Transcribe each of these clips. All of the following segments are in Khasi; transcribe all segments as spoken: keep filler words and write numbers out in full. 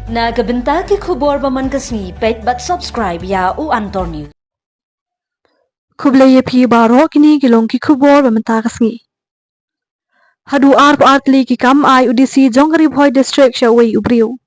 Na ka bynta ki khubor ba man ka sngi, peit bad subscribe ïa U Antor News. Khublei ïa phi baroh, kine ki long ki khubor ba mynta ka sngi. Haduh arphew ar tylli ki kam ai u D C jong ka Ri Bhoi District sha uwei u briew.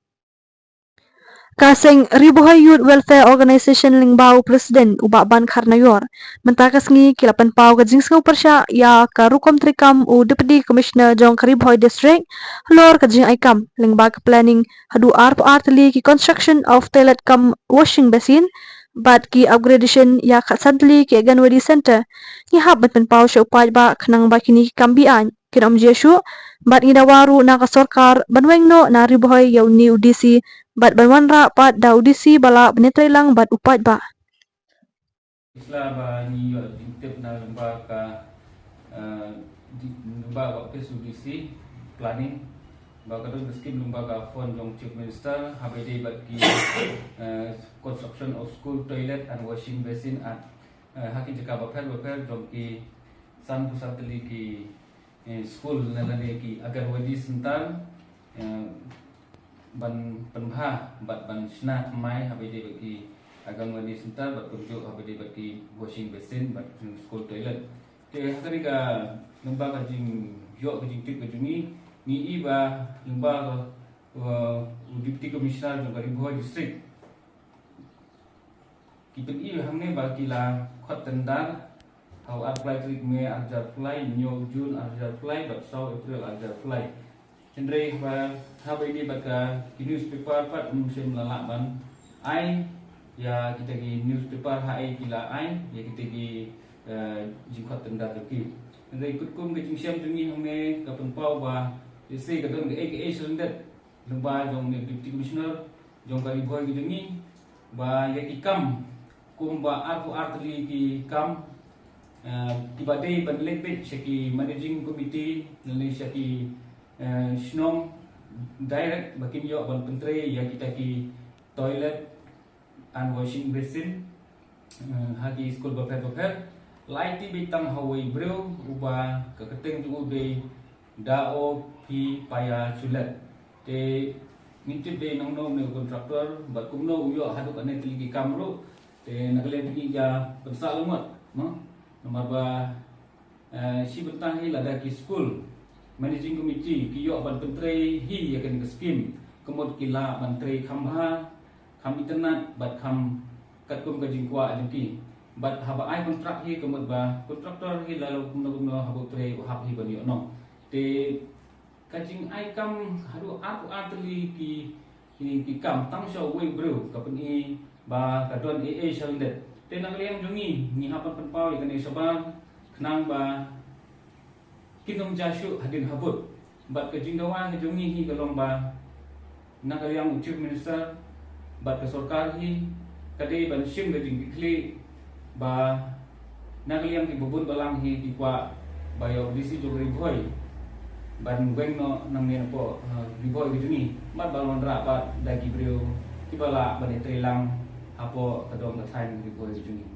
Ka seng Ri Bhoi Youth Welfare Organisation lyngba u President u Bah Ban Kharnaior, mynta ka sngi ki la pynpaw ka jingsngew pyrshah ïa ka rukom treikam u Deputy Commissioner jong ka Ri Bhoi District halor ka jingai kam lyngba ka planning haduh arphew ar tylli ki construction of toilet cum washing basin bad ki upgradation ïa khatsan tylli ki Anganwadi Center. Ngi hap ban pynpaw sha u paidbah khnang ba kine ki kam be-aiñ kin ym jia shuh, bad ngi dawa ruh na ka sorkar ban weng noh na Ri Bhoi ïa une u D C bad ban wanrah pat da u D C ba lah ban ïatreilang bad u paidbah. Isla ba ngi ïoh jingtip na lyngba ka, eh, di-, lyngba ka office u D C planning ba ka don ka skim lyngba ka fund jong Chief Minister ha ba ïadei bad ki, eh, construction of school toilet and washing basin at, eh, ha ki jaka bapher bapher jong ki sanphew san tylli ki eh, skul ne lane ki Anganwadi Center, eh, ban pynbha bad ban shna thymmai ha ba ïadei bad ki Anganwadi Center bad kumjuh ha ba ïadei bad ki washing basin bad school toilet. Te ha kane ka lyngba ka jingïoh ka jingtip ka jong ngi, ngi i ba lyngba ka, eh, u Deputy Commissioner jong ka Ri Bhoi District ki pyni hangne ba ki la khot tender ha u arphew lai tarik May arhajar arphew lai, hynñiew June arhajar arphew lai bad saw April arhajar arphew lai. Hynrei haba, haba ïadei bad ka ki newspaper pat ym shym la lah ban ai ïa kita ki newspaper ha ei ki la ai ïa kita ki, eh, jingkhot tender jong ki. Hynrei katkum ka jingshem jong ngi hangne ka pynpaw ba lehse ka don kaei kaei sha lyndet lyngba jong une u Deputy Commissioner jong ka Ri Bhoi ka jong ngi ba ïa ki kam kumba arphew ar tylli ki kam, eh, kiba dei ban leit beit sha ki Managing Committee lane sha ki, eh, shnong direct ba kin ïoh ban pyntrei ïa kita ki toilet and washing basin, eh, ha ki skul bapher bapher. La aiti beit tang ha uwei u briew uba ka kyrteng jong u dei Daw P Paya Shulet. Te ngim tip dei nangno une u contractor bad kumno u ïoh haduh katne tylli ki kam ruh. Te na ka liang jong ngi ïa pynsah lyngngoh, no? Namar ba, eh, shi bynta hi lada ki skul Managing Committee ki ïoh ban pyntrei hi ïa kane ka skim, ka mut ki lah ban trei kham bha, kham itynnad bad kham katkum ka jingkwah jong ki. Bad haba ai kontrak hi ka mut ba contractor hi la kumno kumno haba u trei u hap hi ban ïoh nong. Te ka jingai kam haduh arphew ar tylli ki, ki, ki kam tang sha uwei u briew ka pyni ba ka don ei ei sha lyndet. Te na ka liang jong ngi ngi hap ban pynpaw ïa kane shabar khnang ba kin ym jia shuh hadien habud. Bad ka jingdawa ka jong ngi hi ka long ba na ka liang u Chief Minister bad ka sorkar hi ka dei ban shim ka jingkitkhlieh ba na ka liang kiba bun balang hi ki kwah ba ïa u D C jong Ri Bhoi ban weng noh nangne napoh, eh, Ri Bhoi ka jong ngi, bad ban wanrah pat da ki briew kiba lah ban ïatreilang hapoh ka dong ka thaiñ Ri Bhoi ka jong ngi.